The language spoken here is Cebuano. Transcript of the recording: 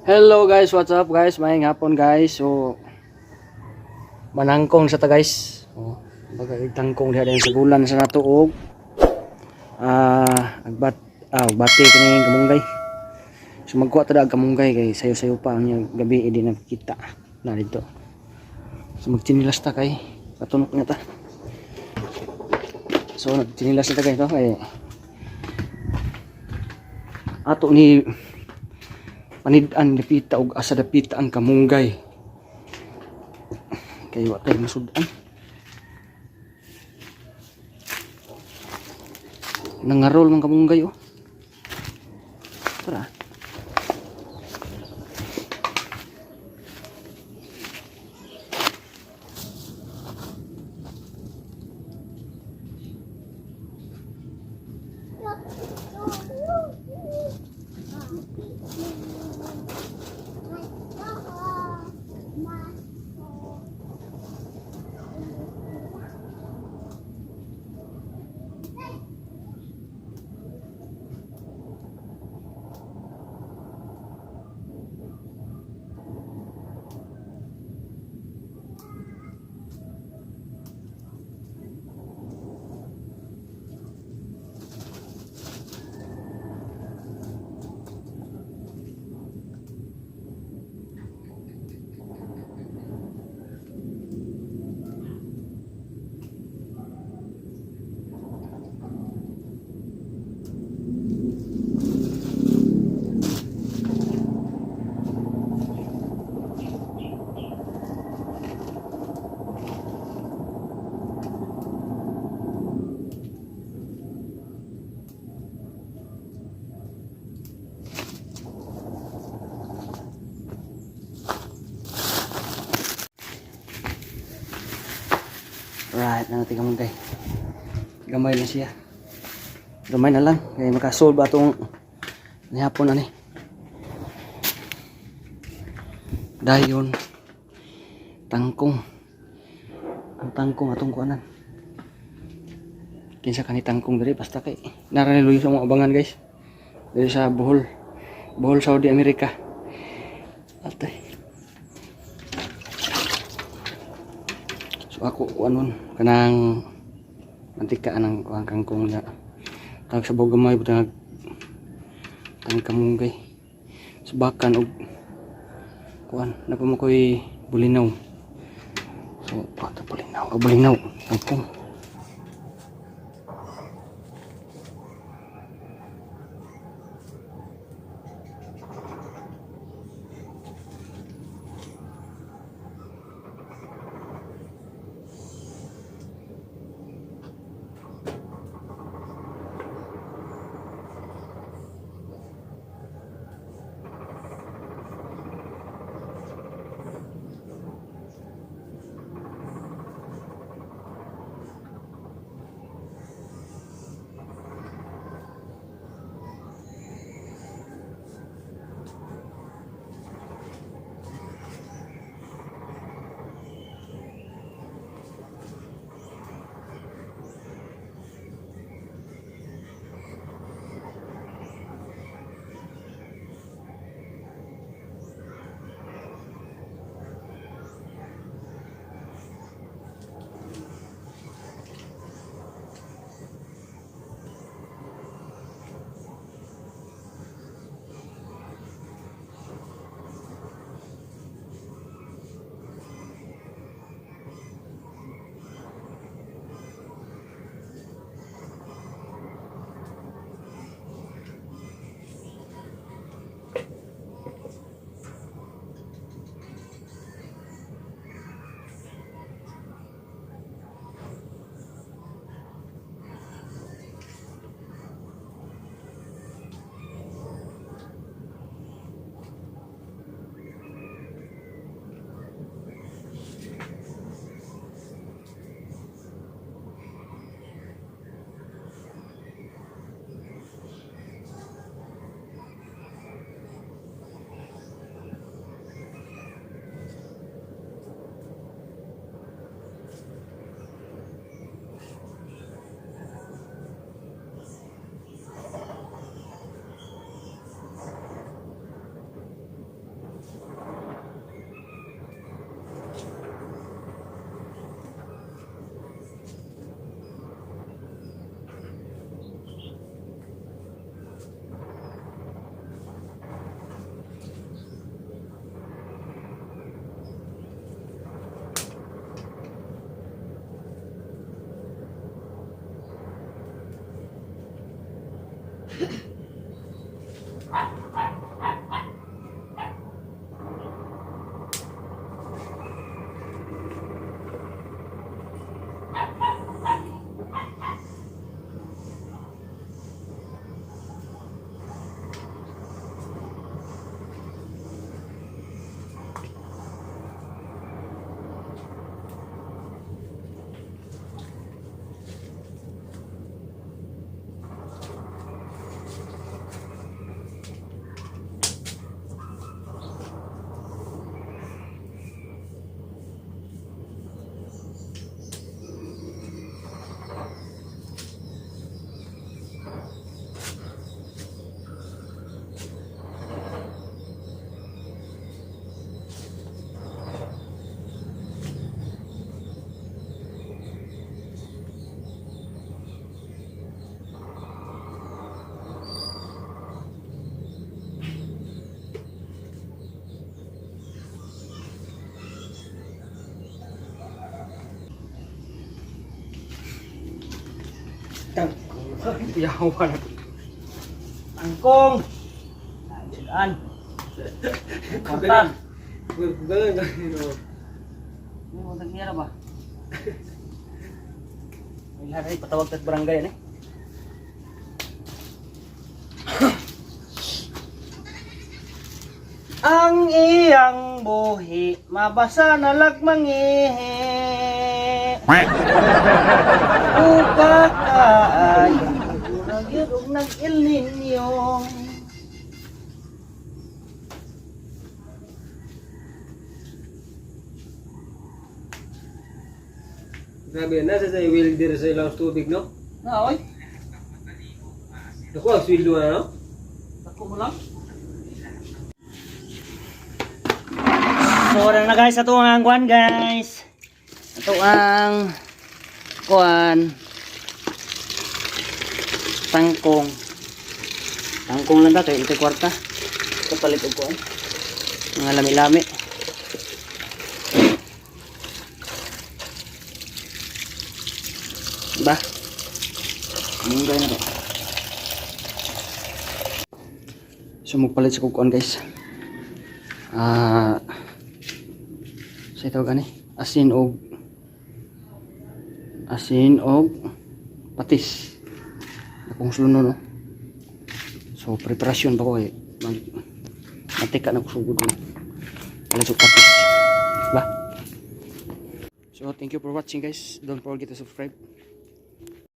Hello guys, what's up guys? Maayong hapon guys. So manangkong sa ta guys. Oh, baga tangkong diha sa gulan sa nato og agbat bati kining kamunggay. So magkuha ta og kamunggay kay sayo-sayo pa ang gabi di nakita na dito. So magtsinilas ta kay patunok na ta. So nagtsinilas na ta guys to kay ato ni panid-an dapita og asa dapita ang kamunggay kay wa tay masud-an. Nangarol ng kamunggay oh. Tara. Right, na natin kamunggay. Gamay na siya. Gamay na lang kay makasolve atong nihapon ani. Dayon tangkong. Ang tangkong atong kuanan. Kinsa kani tangkong diri basta kay naraniluyo sa mga abangan guys. Diri sa Bohol. Bohol, Saudi America. Atay. So ako kuanon kanang mantika anang kuang kangkong na tag sa gamay butang tang kamunggay. Subakan og kuan napa mo koy bulinaw. So kuan ta bulinaw, bulinaw kangkong. Yawa na. Angkong. Sudan. Kwarta. Ganun, ganun. Ano mo ngira ba? May lahat ay patawag tas barangay ani. Ang iyang buhi mabasa na lagmangihi. Upakaay murag og nag-El Niño. Grabe, nasa sa welder sa ilang tubig, no? Na oy, Naku, ang sweldo na, no? Ako mo lang. So, wala na guys, ato ang kuan guys. Ato ang kuan. Tangkong. Tangkong lang ta kay ito kwarta. Kapalit og kuan. Mga lami-lami. Ba? Munggay na to. So magpalit sa kukuan guys. Ah, sa tawag ani, asin og patis. Akong suno, no. So preparasyon pa ko kay mag matika na ko sugod no. Palit og patis. Ba? So thank you for watching, guys. Don't forget to subscribe.